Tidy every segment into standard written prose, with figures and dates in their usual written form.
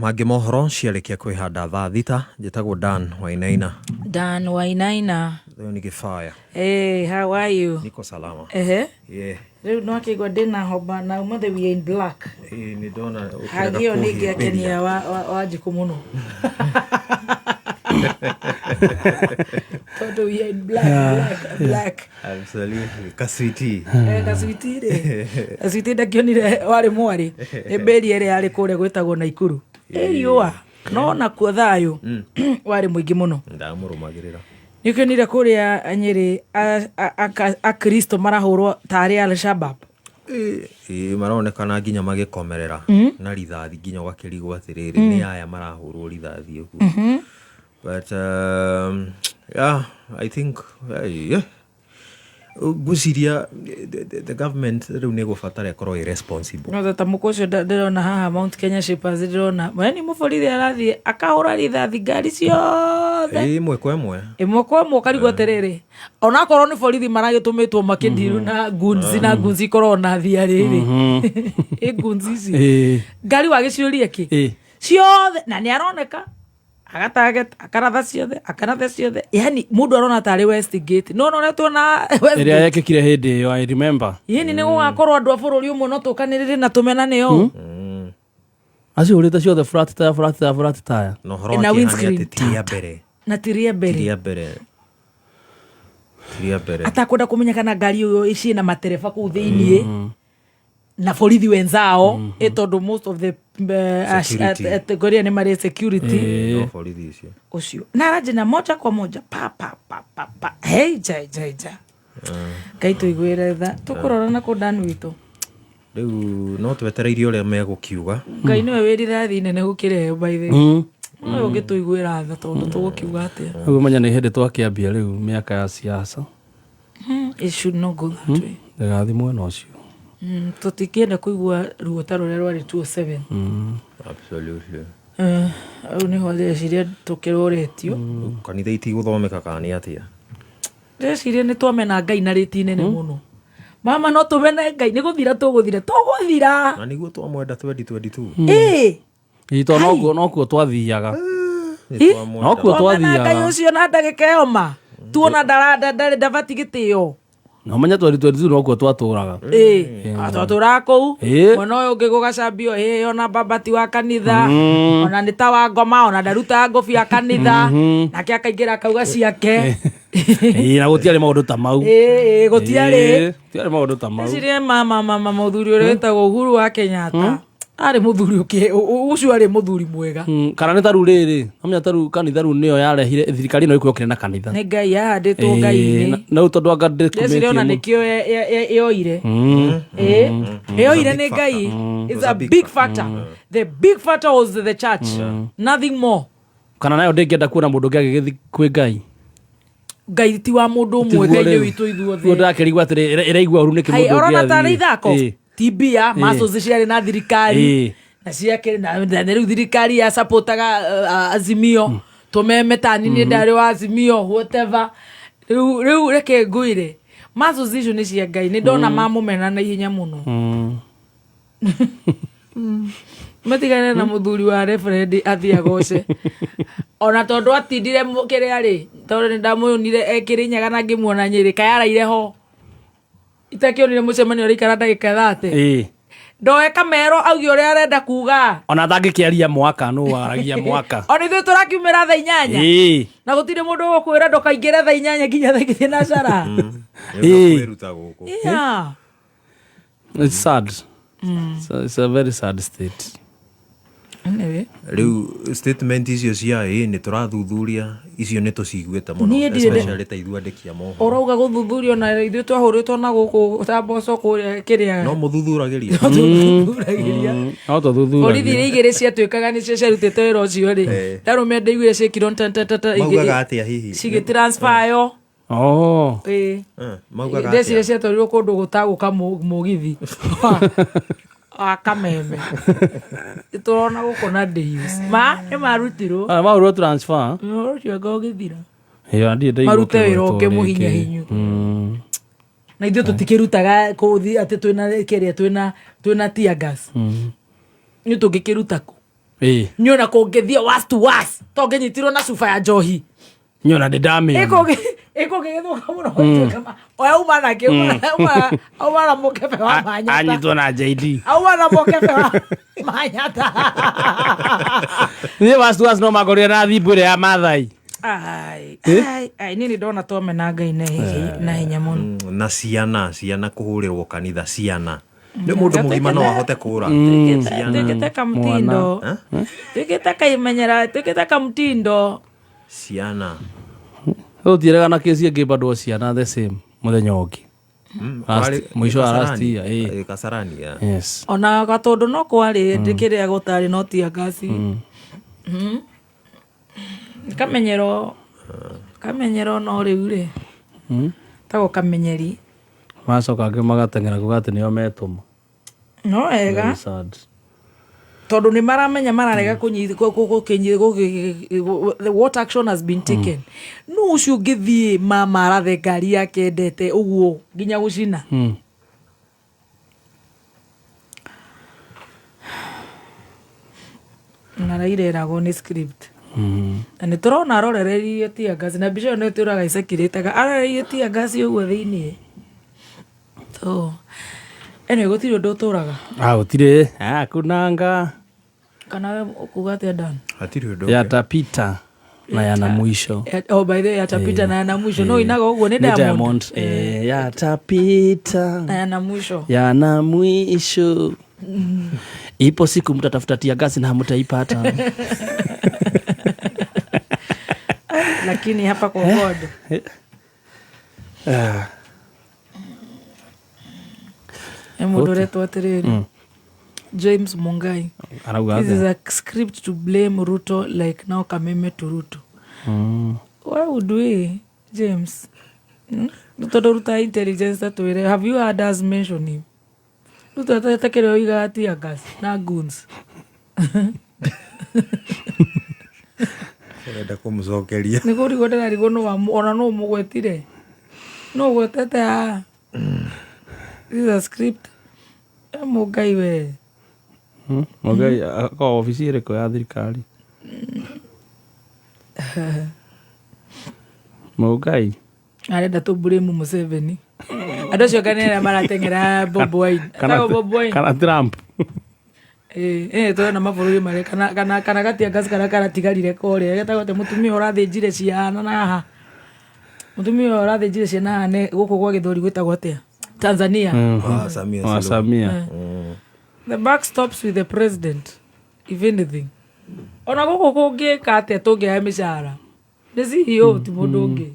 Mangĩ mohoro ciarĩkia kwĩhanda thaa 6. Njĩtagwo Dan Wainaina. Dan Wainaina. Leo ni Gĩbaya. Hey, how are you? Niko salama. Ehe. Yeah. Rĩu no akĩigua ndĩna homa na ũmũthĩ we are in black. Ĩĩ, nĩ ndona ũkĩrega Hagi ĩyo nĩ kũhĩmbĩria. ĩngĩakenia wa Wanjikũ mũno. Tondũ we are in black, black, black. Absolutely. Kaswiti. Eh, gacwiti rĩ. Gacwiti ndakĩonire warĩ mwarĩ. Nĩ mbĩri ĩrĩa yarĩ kũrĩa gwĩtagwo Naikuru. Ĩ riũa. No nakuo thayũ warĩ mũingĩ mũno. Ndamũrũmagĩrĩra. Nĩ ũkĩonire kũrĩa Nyĩrĩ akristo marahũrwo tarĩ Al-Shabab. Ĩĩ, maronekana nginya magĩkomerera na rithathi, nginya ũgakĩrigwo atĩrĩrĩ, nĩ aya marahũrwo rithathi ũguo. But yeah, I think yeah. Ngwĩciria the government rĩu nĩ ĩgũbatara ĩkorwo ĩ responsible. No ta mũkũ ũcio ndĩrona haha Mount Kenya Shippers, ndĩrona yani mũborithi arathiĩ akahũra rithathi ngari ciothe. Ĩĩ, ĩmwe kwa ĩmwe. Ĩmwe kwa ĩmwe, ũkarigwo atĩrĩrĩ, onakorwo nĩ borithi maragĩtũmĩtwo makĩndiru na guns, na guns ikorwo na thiarĩrĩ ĩ guns ici ngari wagĩciũria kĩ ciothe, na nĩ aroneka agataget, akaratha ciothe, akaratha ciothe, yani mũndũ arona tarĩ Westgate, no no tuona ĩrĩa Westgate. Yekĩkire hĩndĩ ĩyo, I remember. Yini nĩ gũgakorwo andũ a bũrũri ũmwe no tũkanĩrĩre na tũmenane ũũ. Acihũrĩte ciothe, flat tire, flat tire, flat tire. Na ũhoro wa Na kĩeha nĩ windscreen. atĩ ti rĩa mbere. Na ti rĩa Ti mbere. rĩa mbere, ti rĩa mbere. Atakwenda kũmenya kana ngari ĩyo ciĩna matereba kũu thĩiniĩ na borithi wenzao, ĩ tondũ most of the Security. atongoria nĩ marĩ security. No borithi icio. Ũcio na aranjĩ moja kwa moja, pa pa pa pa pa, hei ja ja ja, Ngai tũiguĩre tha, tũkũrora na kũ Dan witũ. Rĩu no twetereire ũrĩa megũkiuga. Ngai nĩwe wĩ rithathi nene gũkĩra ĩyo, by the way. Nĩwe ũngĩtũiguĩra tha, tondũ tũgũkiuga atĩa? Rĩu menya nĩ hĩndĩ twakĩambia rĩu mĩaka ya siasa. It should not go that way. Ndĩgathiĩ mwena ũcio. Tũtikĩenda kũigua ruo ta rũrĩa rwarĩ 207. Absolutely. Hau nĩho ndĩreciria tũkĩrũrĩtio. Kanitha itigũthomeka kana nĩ atĩa? Ndĩreciria nĩ twamena Ngai na rĩti nene mũno. Mama, no tũmene Ngai, nĩ gũthira tũgũthira, tũgũthira. Na nĩguo twamwenda 2022. Ĩĩ. Ĩ tondũ nokuo twathiaga. Nĩ twamwenda. Nokuo Twamena Ngai twathiaga. ũcio na ndagĩka ĩyo ma tuona ndarĩ ndabati gĩtĩo. Na ũmenye 2022 nokuo twatũraga. Ĩĩ, twatũraga kũu. Mwena ũyũ ũngĩ gũgacambio, ĩ ona baba ti wa kanitha, ona nĩ ta wa ngoma, ona ndarutaga ngũbia kanitha, nake akaingĩra akauga ciake. Ĩ, na gũtiarĩ maũndũ ta mau. Ĩĩ, gũtiarĩ. Ĩ, gũtiarĩ maũndũ ta mau. Ecirie mama mama mũthuri ũrĩa wĩtagwo Uhuru wa Kenyatta arĩ mũthuri ũcio arĩ mũthuri mwega. Kana nĩ taru rĩrĩ, amenya taru kanitha rĩu nĩyo yarehire thirikari ĩno ĩkwĩokire na kanitha. Nĩ Ngai yahandĩtwo Ngai-inĩ. Na rĩu tondũ anga Ndeciria ona ndĩkumĩtie. nĩkĩo yoire. Ĩ, yoire nĩ Ngai. It's a big factor. The big factor was the church, nothing more. Kana nayo ndĩngĩenda kuona mũndũ ũngĩ agĩgĩthiĩ kwĩ Ngai. Ngai ti wa mũndũ ũmwe, Ngai nĩ witũ ithuothe. Ndakĩrigwo atĩrĩ, ĩraigua ũru nĩkĩ Hai, mũndũ ũngĩ ũrona tarĩ athiĩ? ithako. Ti mbia muscles ciarĩ na thirikari na ciake na rĩu thirikari ya supportaga Azimio, tũmeme tani nĩ ndarĩ wa Azimio, whatever. Rĩu reke ngwĩre, muscles icio nĩ cia Ngai. Nĩ ndona mamũmena na ihenya mũno. Matigane na mũthuri wa reverend athiĩ agoce, ona tondũ atindire kĩrĩa rĩ, tondũ nĩ ndamũnire ekĩrĩ nyaga na ngĩmuona Nyĩrĩ kayaraire ho, itakĩonire mũcemanio ũraikara ndagĩka 30. Ndoe kamero auge ũrĩa arenda kuga. Ona atangĩkĩaria mwaka nũ waragia mwaka. Ona ithuĩ tũrakiumĩra thaa 8 na gũtirĩ mũndũ ũgũkwĩra ndũkaingĩre thaa 8 nginya thaa 2 na cara. Kwĩruta gũkũ. Yeah. It's sad. It's a very sad state. Anyway. Rĩu statement icio cia ĩ nĩ tũrathuthuria icio nĩ tũciguĩte mũno, Niĩ ndirĩ especially ta ithuĩ andĩki a mohoro. Ũrauga gũthuthurio, na ithuĩ twahũrĩtwo na gũkũ ta mboco kũrĩa kĩrĩa. No mũthuthuragĩria. Tũthuthuragĩria. No tũthuthuragia. Borithi iria igĩrĩ ciatuĩkaga nĩcio ciarutĩte wĩra ũcio rĩ, ndarũme ndaiguire ciĩkirwo Maugaga atĩa hihi? cigĩtransfer yo. Oh. Ĩĩ. Maugaga Ndeciria atĩa? ciatwarirwo kũndũ gũtagũka mũgithi wa Kameme tũrona gũkũ na days ma nĩ marutirwo. Ah, mahũrwo transfer. Ũhoro ũcio anga ũgĩthira. Ĩyo ndirĩ ndaigua Marute wĩra ũkĩgwetwo ũngĩ rĩngĩ. mũhinya hinyu. Na ithuĩ tũtikĩrutaga kũthi atĩ twĩna kĩrĩa, twĩna tear gas. Nĩ tũngĩkĩruta kũ? Nĩ ona kũngĩthiĩ worst to worst to ngĩnyitirwo na cuba ya njohi. Nyona ndĩ ndamĩona. Ĩkũngĩgĩthũka mũno gũtuĩka oya uma nake, auma na mũkebe wa manyata. Anyitwo na JD. Auma na mũkebe wa manyata. Niĩ worst to worst no mangorire na thimbu ĩrĩa ya Mathai. Ai, ai, ai, niĩ nĩ ndona twamena Ngai na hinya mũno. Na ciana kũhũrĩrwo kanitha, ciana nĩ mũndũ mũgima no ahote kũra. Twĩkĩte kamtindo, twĩkĩte kaimenyera, twĩkĩte kamtindo. Ciana. Gũtiĩrega na kĩci ĩngĩ bado ciana the same mũthenya ũngĩ. Mũico wa last year, ĩ. Kasarani, yeah. Yes. Ona gatũndũ no kwarĩ ndĩkĩrĩa gũtarĩ no tear gas. Kamenyero no rĩu rĩ tagwo kamenyeri. Macoka angĩ magateng'era kuga atĩ nĩo metũma. No wega. Very sad. Tondũ nĩ maramenya mararega what action has been taken. No ũcio ũngĩthiĩ mama arathe ngari yake endete ũguo nginya gũcina. Na Raila eragwo nĩ script. Na nĩ tũrona arorereirie tear gas na mbica ĩyo nĩ ĩtũraga ĩcekirĩtaga arorereirie tear gas ũguo thĩiniĩ. So anyway, gũtirĩ ũndũ ũtũraga. Ah, gũtirĩ. Ah, kunanga. Kana we ũkuga atĩa, Dan? Hatirĩ ũndũ. Yatapita na yana mwisho. Oh, by the way, yatapita na yana mwisho. No inaga ũguo nĩ Nĩ Diamond. Diamond. Yatapita Na yana mwisho. yana mwisho. Ipo siku mtatafuta tear gas na hamtaipata. Lakini hapa kwa God. Mũndũ ũretwo atĩrĩrĩ James Mungai. Arauga This is atĩa? a script to blame Ruto like now Kameme to Ruto. Why would we, James? Tondũ ruta intelligence atwĩre, have you heard us mention him? Ruto atete kĩrĩa oigaga tear gas na goons. Ũrenda kũmũcokeria. Nĩ kũrigwo ndĩrarigwo nũ ona nũ mũgwetire. Nũ ũgwetete haha? This is a script. Mũngai we. Mũngai akoragwo obici ĩrĩkũ ya thirikari? Mũngai. Arenda tũ blame Museveni. Andũ acio kana arĩa marateng'era Bobi Wine. Etagwo Bobi Wine. Kana Trump. Tũrona mabũrũri marĩa kana gatia gas karĩa karatigarire kũrĩa getagwo atĩ mũtumia ũrathĩnjire ciana na haha. Mũtumia ũyũ ũrathĩnjire ciana haha nĩ gũkũ gwa Gĩthweri gwĩtagwo atĩa? Tanzania. Ah, Samia Wa Suluhu. Samia. The buck stops with the president, if anything. Ona gũkũ kũngĩka atĩa tũngĩaga mĩcara? Nĩ CEO ti mũndũ ũngĩ.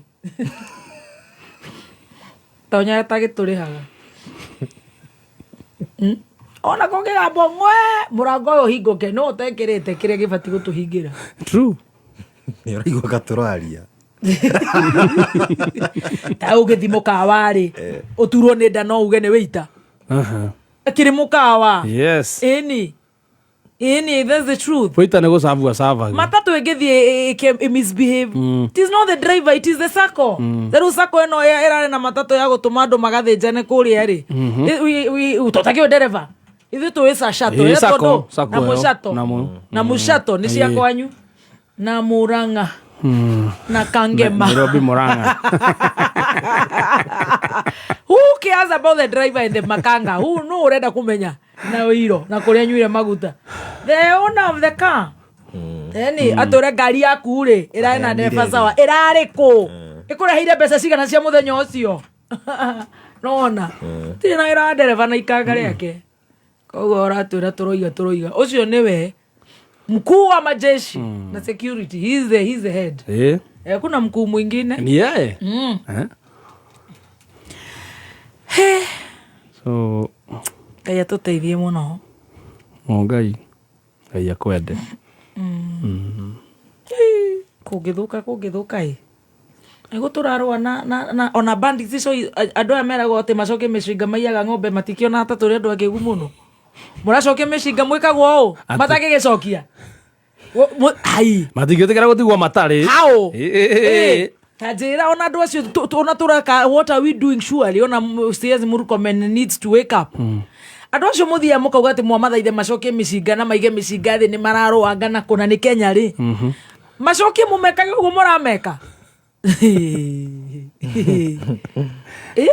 Tonya tagĩtũrĩhaga. Ona kũngĩgambwo ng'we mũrango ũyũ ũhingũke no ũtekĩrĩte kĩrĩa gĩbatiĩ gũtũhingĩra. True. Nĩ ũraigua gatũraria. Ta ũngĩthiĩ mũkawa rĩ, ũturwo nĩ nda no uge nĩ wĩita. Kĩrĩ mũkawa. Yes. Ĩni. Ĩni, that's the truth. Waiter nĩ gũcabu acavaga. Matatu ĩngĩthiĩ ĩ misbehave, it is not the driver, it is the sacco. Rĩu sacco ĩno ĩrarĩ na matatũ ya gũtũma andũ magathĩnjane kũrĩa rĩ, tũtakĩũĩ ndereba, ithuĩ tũĩ sashato. Ĩ, Ĩretwo sacco, ndũ? sacco Na ĩyo, mũcato. Na mũcato nĩ cia kwanyu na Murang'a na Kangema. Nairobi, Murang'a. Who cares about the driver and the makanga? Who no ũrenda kũmenya na ũiro na kũrĩa nyuire maguta? The owner of the car. Eni atũre ngari yaku rĩ ĩrarĩ na ndereba sawa, ĩrarĩ kũ, ĩkũreheire mbeca cigana cia mũthenya ũcio? Nona tirĩ na wĩra wa ndereba na ikanga rĩake. Koguo ũratwĩra tũroiga ũcio nĩwe mkuu wa majeshi na security. He's the head. Kuna mkuu mwingine? Ni yeye. Eh? So Ngai atũteithie mũno. O Ngai. Ngai akwende. Kũngĩthũka ĩ nĩguo tũrarũa na ona bandits icio, andũ aya meragwo atĩ macokie mĩcinga maiyaga ng'ombe, matikĩonaga ta tũrĩ andũ akĩgu mũno. Mũracokia mĩcinga mwĩkagwo ũũ matangĩgĩcokia. Ai. Matingĩtĩkĩra gũtigwo matarĩ. How? Ĩ. Ta njĩra ona andũ acio ona tũreka, what are we doing? Surely ona CS Murkomen needs to wake up. Andũ acio mũthiaga mũkauga atĩ mwamathaithe macokie mĩcinga na maige mĩcinga thĩ, nĩ mararũanga na kũna nĩ Kenya rĩ, macokie mũmekage ũguo mũrameka. Eh?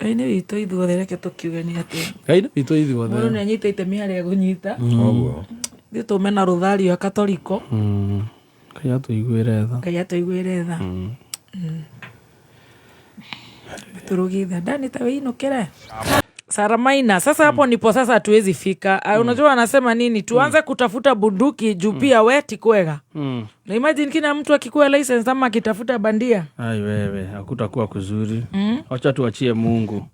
Ngai nĩ witũ ithuothe, reke tũkiuge nĩ atĩ Ngai nĩ witũ ithuothe. Mũndũ nĩ anyita itemi harĩa egũnyita. Ũguo. Ithuĩ tũme na rũthario akatoriko. Ngai atũiguĩre tha. Ngai atũiguĩre tha. Turugitha ndani ta weinukire Saramaina sasa hapo ndipo sasa hatuwezi fika. Unajua anasema nini? Tuanze kutafuta bunduki juu pia we ti kwega. Na imagine kila mtu akikuwa license ama akitafuta bandia. Ai wewe, hakutakuwa kuzuri. Wacha tuachie Mungu.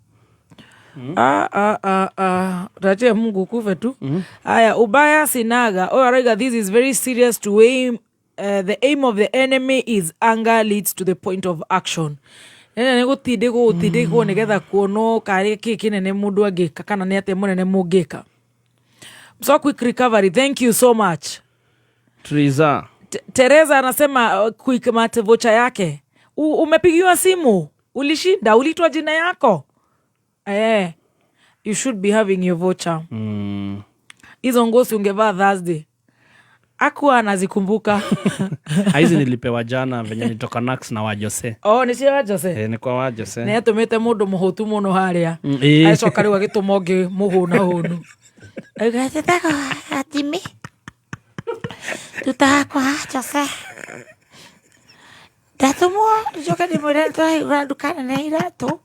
Ah, ah, ah, ah. Tuachie Mungu kufe tu. Aya, ubaya sinaga. Oh, araiga, this is very serious to aim. The aim of the enemy is anger leads to the point of action. Nene nĩ gũtindĩkwo gũtindĩkwo nĩgetha kuonwo karĩ kĩ kĩnene mũndũ angĩka kana nĩ atĩa mũnene mũngĩka. So quick recovery, thank you so much. Triza. Teresa anasema quick mart vocha yake. Umepigiwa simu, ulishinda, ulitwa jina yako. You should be having your voucher. Hizo nguo si ungevaa Thursday. Akuwa anazikumbuka. Hizi nilipewa jana venye nilitoka Nax na Wajose. Oh, nĩ cia Wajose? Ni kwa Wajose. Nĩ atũmĩte mũndũ mũhũtu mũno harĩa. Agĩcoka rĩu agĩtũma ũngĩ mũhũna hũnu. Auga, "Tũtagwo Jimmy. Tutaga kwa Jose. Ndatũmwo njoke ndĩmwĩre nĩtũrahingũra nduka nene iratũ.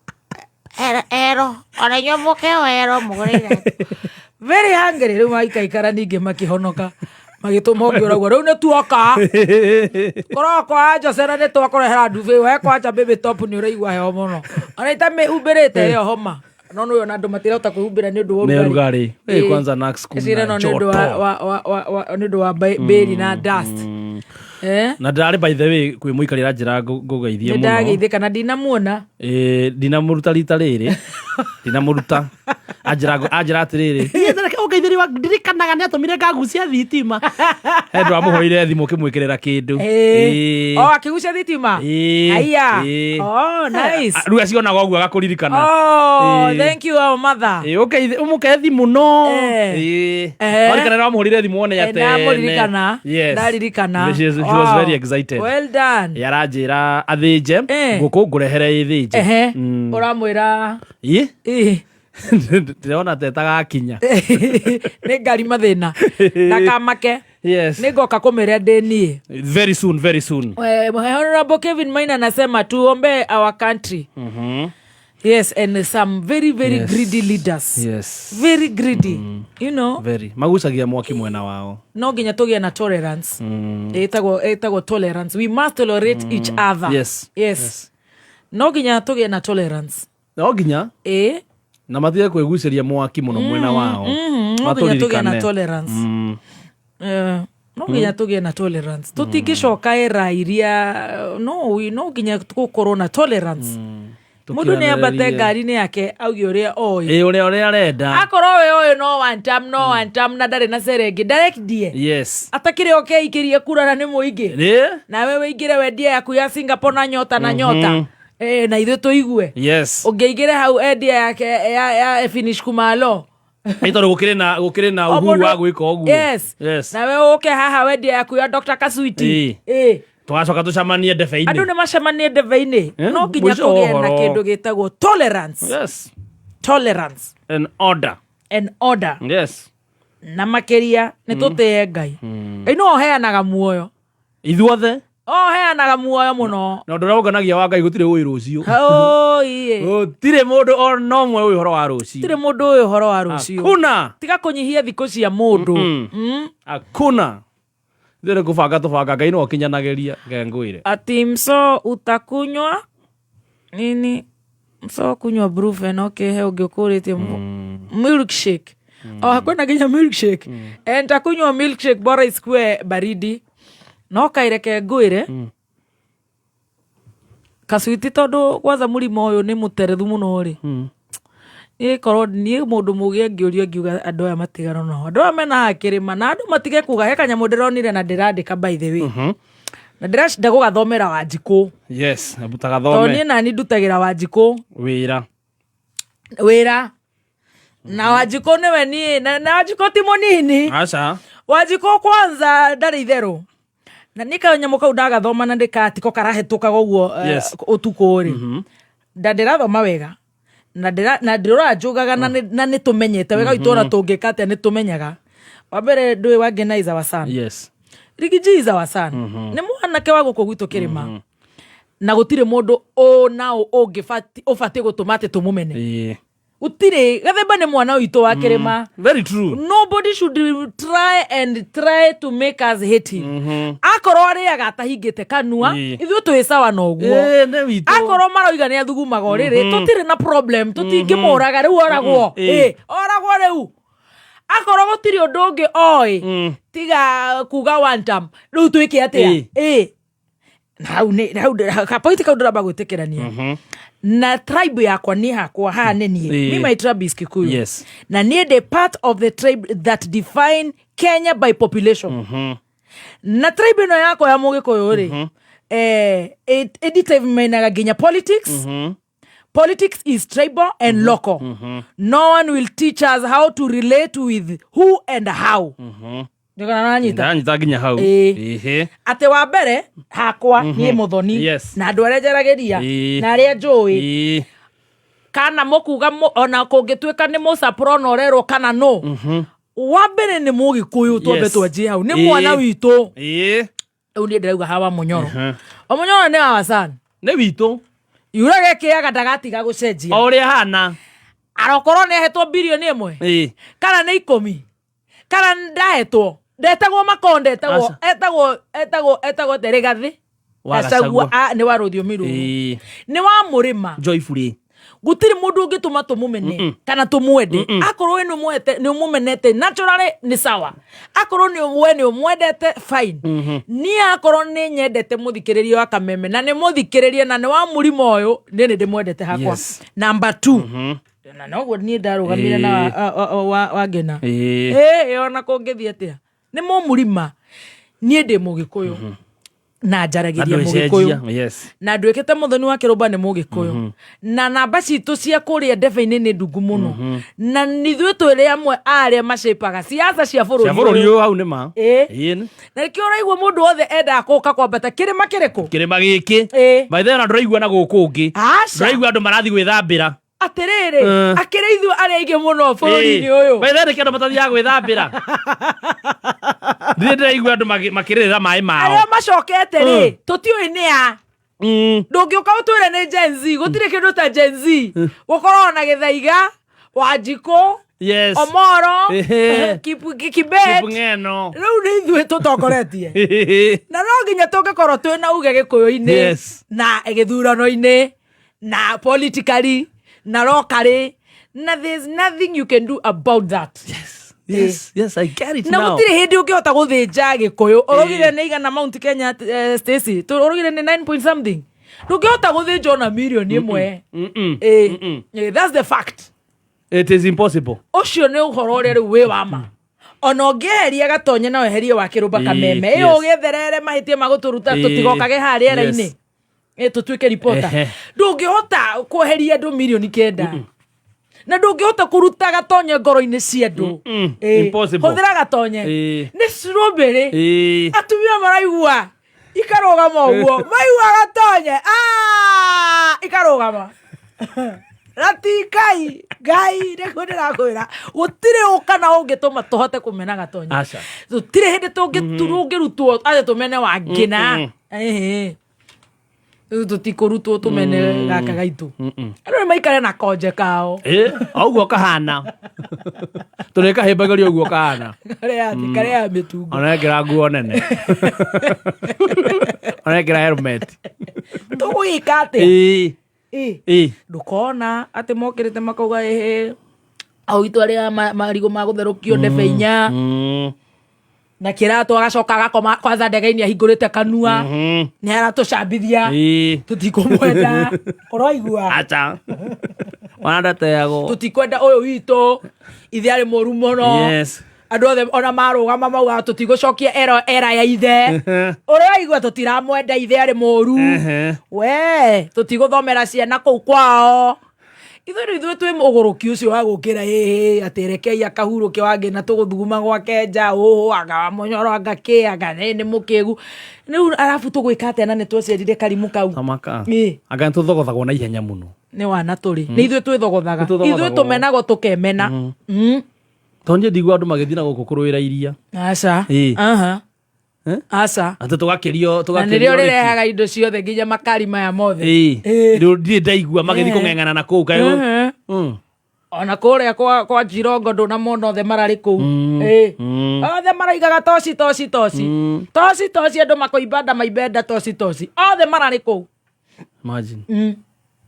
Ero, ero, ona inyuĩ mũke o ero mũgũre iratũ." Very hungry. Rĩu maikaikara ningĩ makĩhonoka. Magĩtũma ũngĩ ũraigua rĩu nĩ tuoka. Korwo kwa Jose na nĩ twakũrehera ndube we kwanja baby top nĩ ũraigua heho mũno. Ona itamĩhumbĩrĩte ĩyo homa. No nĩ ona andũ matirahota kwĩhumbĩra nĩ ũndũ wa Nĩ ũrugarĩ. ũrugarĩ. Ĩĩ. Kwanza Nax kuna Ĩcira no nĩ ũndũ joto. nĩ ũndũ wa bĩri na dust. Na ndarĩ by the way kwĩ mũikarĩra njĩra ngũgeithie Nĩ mũno. ndageithĩka na ndinamuona. Ndinamũruta rita rĩrĩ. Ndinamũruta. Anjĩra atĩrĩrĩ. Ũngeithĩrie wa ndirikanaga nĩ atũmire ngagucia thitima. He ndwamũhũrĩire thimũ ũkĩmwĩkĩrĩra kĩndũ. Oh, akĩgucia thitima? Aya. Oh, nice. Rĩu acionaga ũguo agakũririkana. Oh, thank you, our mother. Ũmũke thimũ no. Waririkana nĩ wamũhũrĩire thimũ wone ya tene. Ndamũririkana. Yes. Ndaririkana. She was Wow. very excited. Well done. Aranjĩra athĩnje ngũkũ ngũrehere ĩthĩnje. Ũramwĩra. Ĩ? Ndĩrona ta ĩtagakinya. Nĩ ngari mathĩna. Ndakamake. Yes. Nĩ ngoka kũmĩrĩa ndĩ niĩ. Very soon, very soon. Honorable Kevin Maina anasema tuombe our country. Yes, and some very, very greedy leaders. Yes. Very greedy. You know? Very. Magucagia mwaki mwena wao. No nginya tũgĩe na tolerance. Ĩtagwo tolerance. We must tolerate each other. Yes. Yes. Yes. No nginya tũgĩe na tolerance. No nginya. Na matige kwĩgucĩria mwaki mũno mwena wao. No nginya tũgĩe na Matũririkane. tolerance. No nginya tũgĩe na tolerance. Tũtingĩcoka era iria, no, no nginya gũkorwo na tolerance. Mũndũ nĩ ambate Tũkiranĩrĩrie. ngari-inĩ yake auge ũrĩa oĩ. Ũrĩa ũrĩa arenda. Akorwo we oĩ no one term, no one term na ndarĩ na serengĩ, ndarekndie. Yes. Atakĩrĩ oke aikĩrie kura na nĩ mũingĩ. Nawe wĩingĩre wendie yaku ya Singapore na nyota na nyota. Na ithuĩ tũigue. Yes. Ũngĩingĩre hau endia yake ya finish kumalo. Nĩ tondũ gũkĩrĩ na O uhuru mũndũ wa gwĩka ũguo. Yes. Yes. Nawe ũke haha wendie yaku ya Dr. Kasuiti. Tũgacoka tũcemanie ndebe-inĩ. Andũ nĩ macemanie ndebe-inĩ. No nginya Mũico kũgĩe na ũhoro. kĩndũ gĩtagwo tolerance. Yes. Tolerance. And order. And order. Yes. Na makĩria nĩ tũtĩe Ngai. Ngai no ũheanaga muoyo. Ithuothe. Ũheanaga muoyo mũno. Na ũndũ ũrĩa ũnganagia wa Ngai gũtirĩ ũĩ rũciũ. Oh, iye. Gũtirĩ mũndũ ona ũmwe ũĩ ũhoro wa rũciũ. Gũtirĩ mũndũ ũĩ ũhoro wa rũciũ. Hakuna. Tiga kũnyihia thikũ cia mũndũ. Hakuna. Ithuĩ nĩ kũbanga tũbanga, Ngai no akinyanagĩria, nge ngwĩre. Ati mso utakunywa nini? Mso kunywa Brufen, okay, he ũngĩ ũkũrĩtie milkshake. Oh, hakwenda nginya milkshake. Nitakunywa milkshake bora isikue baridi. No kaireke ngwĩre. Kasuiti tondũ kwanza mũrimũ ũyũ nĩ mũterethu mũno rĩ. Niĩ korwo niĩ mũndũ mũgĩ angĩũrio angiuga andũ aya matigano nao. Andũ aya mena haha kĩrĩma na andũ matige kuga he kanyamũ ndĩronire na ndĩrandĩka by the way. Na ndĩracinda gũgathomera Wanjikũ. Yes, Tondũ tagathome. Niĩ nani ndutagĩra Wanjikũ Wĩra. Wĩra na Wanjikũ nĩwe niĩ na Wanjikũ ti mũnini. Aca. Wanjikũ kwanza ndarĩ itherũ na niĩ kanyamũ kau ndagathoma na ndĩkatiko karahetũkaga ũguo ũtukũ rĩ, nda ndĩrathoma wega na ndĩrora njũgaga na nĩ tũmenyete wega itũra tũngĩka atĩa, nĩ tũmenyaga. Wa mbere, ndũĩ Wangena is our son. Riggy G is our son, nĩ mwanake wa gũkũ gwitũ kĩrĩma, na gũtirĩ mũndũ ũ na ũ ũngĩbati ũbatiĩ gũtũma atĩ tũmũmene. Gũtirĩ. Gathemba nĩ mwana witũ wa kĩrĩma. Very true. Nobody should try and try to make us hate him. Akorwo arĩaga atahingĩte kanua, ithuĩ twĩ sawa na ũguo. Nĩ witũ. Akorwo maroiga nĩ athugumaga ũrĩrĩ, tũtirĩ na problem, tũtingĩmũraga rĩu oragwo. Oragwo rĩu akorwo gũtirĩ ũndũ ũngĩ oĩ tiga kuga one term, rĩu twĩke atĩa? Na hau nĩ hau kapoint kau ndĩramba gwĩtĩkĩrania na tribe yakwa. Niĩ hakwa haha nĩ niĩ. Me, my tribe is Kikuyu. Na niĩ ndĩ part of the tribe that define Kenya by population. Na tribe ĩno yakwa ya Mũgĩkũyũ rĩ, ĩdeterminaga nginya politics. Politics is tribal and local. No one will teach us how to relate with who and how. Nĩkona nanyita? Ndanyita nginya hau. Atĩ wa mbere hakwa niĩ Mũthoni na andũ arĩa njaragĩria na arĩa njũĩ kana mũkuga ona kũngĩtuĩka nĩ mũcaprona ũrerwo kana no, wa mbere nĩ Mũgĩkũyũ, twambe twanjie hau, nĩ mwana witũ. Rĩu niĩ ndĩrauga hawa Mũnyoro, o Mũnyoro nĩ wa sana. Nĩ witũ. Yuraga ĩkĩaga ndagatiga gũcenjia. O ũrĩa hana. Arokorwo nĩ ahetwo 1 billion kana nĩ 10 kana ndahetwo, ndetagwo Makonde, etagwo Aca. etagwo Rigathi Wa Gachagua. Gachagua. Nĩ wa rũthiomi rũrũ, nĩ wa mũrĩma. Joyfully. Gũtirĩ mũndũ ũngĩtũma tũmũmene kana tũmwende. Akorwo we nĩ ũmũmenete naturally, nĩ sawa. Akorwo nĩ we nĩ ũmwendete, fine. Niĩ akorwo nĩ nyendete mũthikĩrĩria wa Kameme na nĩ mũthikĩrĩria na nĩ wa mũrimo ũyũ, niĩ nĩ ndĩmwendete hakwa. Number two, na noguo niĩ ndarũgamire na Wangena. Ona kũngĩthiĩ atĩa, nĩ mũmũrima, niĩ ndĩ Mũgĩkũyũ na njaragĩria Mũgĩkũyũ. Na nduĩkĩte Mũthoni wa Kĩrũmba nĩ Mũgĩkũyũ, na namba citũ cia kũrĩa ndebe-inĩ nĩ ndungu mũno, na ithuĩ twĩrĩ amwe a arĩa macapaga siasa cia bũrũri Cia bũrũri ũyũ. Ũyũ hau nĩ ma. Na nĩkĩo ũraigua mũndũ wothe endaga gũka kwambata kĩrĩma kĩrĩkũ? Kĩrĩma gĩkĩ. By the way, ona ndũraigua na gũkũ ũngĩ. Aca. Ndũraigua andũ marathiĩ gwĩthambĩra. Atĩrĩrĩ, akĩrĩ ithuĩ arĩa aingĩ mũno bũrũri-inĩ ũyũ. By the way, nĩkĩo andũ matathiaga gwĩthambĩra. Ndirĩ ndĩraigua andũ makĩrĩrĩra maĩ mao. Arĩa macokete rĩ, tũtiũĩ nĩ a. Ndũngĩũka ũtwĩre nĩ Gen Z. Gũtirĩ kĩndũ ta Gen Z, gũkoragwo na Gĩthaiga, Wanjikũ, Omoro, Kibet. Kipng'eno. Rĩu nĩ ithuĩ tũtongoretie na no nginya tũngĩkorwo twĩ na uge gĩkũyũ-inĩ na gĩthurano-inĩ na politically na locally, na there's nothing you can do about that. Yes, I get it Na now. gũtirĩ hĩndĩ ũngĩhota gũthĩnja Gĩkũyũ. Ũraugire nĩ igana Mount Kenya, Stacy, ũraugire nĩ 9 point something, ndũngĩhota gũthĩnja ona 1 million. That's the fact. It is impossible. Ũcio nĩ ũhoro ũrĩa rĩu wĩ wa ma. Ona ũngĩeheria Gatonye na weherie wa Kĩrũmba Kameme, ĩyo ũgĩetherere mahĩtia ma gũtũruta, tũtigokage haha rĩera-inĩ. Tũtuĩke reporter. Ndũngĩhota kweheria andũ 9 million na ndũngĩhota kũruta Gatonye ngoro-inĩ cia andũ. Impossible. Hũthĩra Gatonye. Nĩ strawberry. Atumia maraigua ikarũgama ũguo, maigua Gatonye, ah, ikarũgama na ti Ngai. Ngai nĩguo ndĩrakwĩra, gũtirĩ ũkana ũngĩtũma tũhote kũmena Gatonye. Aca. Tũtirĩ hĩndĩ tũngĩrutwo atĩ tũmene Wangĩna. Ĩhĩ. Rĩu tũtikũrutwo tũmene gaka gaitũ. Andũ nĩ maikare na konje kao. O ũguo kahana, tũrĩkahĩmbagĩria ũguo kahana. Karĩa karĩa mĩtungo. Ona ekĩra nguo nene, ona ekĩra helmet. Tũgwĩka atĩa? Ndũkona atĩ mokĩrĩte makauga ĩhĩ au itũ arĩa marigũ ma gũtherũkio ndebe 4 na kĩratũ, agacoka agakoma kwanza ndege-inĩ ahingũrĩte kanua, nĩ aratũcambithia, tũtikũmwenda, ũraigua? Aca, ona ndateagwo. Tũtikwenda ũyũ witũ, ithe arĩ mũru mũno. Andũ othe ona marũgama maugaga tũtigũcokia ero era ya ithe. Ũrĩa waigua tũtiramwenda ithe arĩ mũru. We tũtigũthomera ciana kũu kwao. Ithuĩ rĩu ithuĩ twĩ mũgũrũki ũcio wa gũkĩra ĩhĩ atĩ rekei akahurũke wangĩ na tũgũthuguma gwake nja ũũ anga wa mũnyoro anga kĩ anga nĩ nĩ mũkĩgu rĩu arabu tũgwĩka atĩa na nĩ twaciarire karimũ kau. Tamaka. Ĩ. Anga nĩ tũthogothagwo na ihenya mũno. Nĩ wana tũrĩ nĩ ithuĩ twĩthogothaga. Nĩ tũthogothagwo. Ithuĩ tũmenagwo tũkemena. Tondũ niĩ ndigua andũ magĩthiĩ na gũkũ kũrũĩra iria. Aca. Ĩ. Aha. Eh? Aca. Atĩ tũgakĩrio Na tũgakĩrio nĩrĩo rĩki. rĩrehaga indo ciothe nginya makari maya mothe. Ĩ. Ĩ. Rĩu ndirĩ ndaigua magĩthiĩ kũng'eng'ana na kũu kaĩ. Mhm. Ona kũrĩa kwa Jirongo ndũnamona othe mararĩ kũu. Ĩ. Othe maraigaga toci toci toci toci toci andũ makoimba nda maimbe nda toci toci othe mararĩ kũu. Imagine.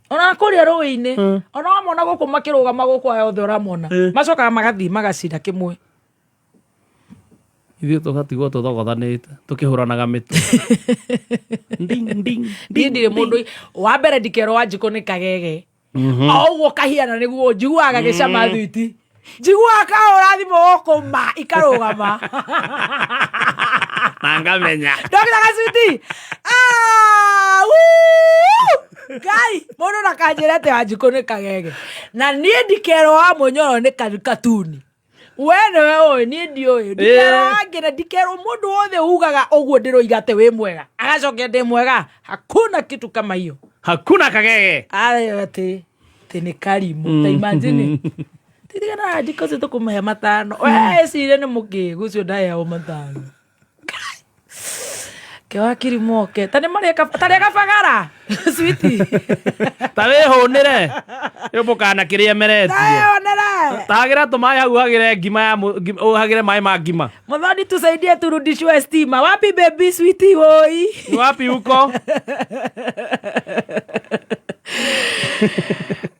Ona kũrĩa rũĩ-inĩ ona wamona gũkũ makĩrũgama gũkũ aya othe ũramona macokaga magathiĩ magacira kĩmwe. Ithuĩ tũgatigwo tũthogothanĩte tũkĩhũranaga mĩtĩ. Nding, nding, Niĩ ndirĩ mũndũ wa mbere ndikerwo Wanjikũ nĩ kagege o ũguo kahiana nĩguo njiguaga gagĩcama thwiti njiguaga kahũra thimũ gũkũ ma ikarũgama. Na ngamenya. Ndokĩra gacwiti. Ah, wuu! Ngai mũndũ ndakanjĩre atĩ Wanjikũ nĩ kagege na niĩ ndikerwo wa mũnyoro nĩ katuni we nĩwe ũĩ niĩ ndiũĩ ndikerwo wangĩ na ndikerwo mũndũ wothe ugaga ũguo ndĩroiga atĩ wĩ mwega agacokia ndĩ mwega hakuna kitu kama hiyo. Hakuna kagege. Ayo atĩ atĩ nĩ karimũ ta imagine tirigana Wanjikũ ũcio tũkũmũhe matano we ecire nĩ mũkĩgu ũcio ndaheagwo matano ke wakiri moke ta nĩ marĩa tarĩa kabagara switi. Ta wĩhũnĩre. Rĩu mũkanakĩrĩa meretie. Tayonere. Tagĩra tũmaĩ hau ũhagĩre ngima ya ũhagĩre maĩ ma ngima. Muthoni tusaidie turudishiwe stima wapi baby switi woi. Ni wapi huko?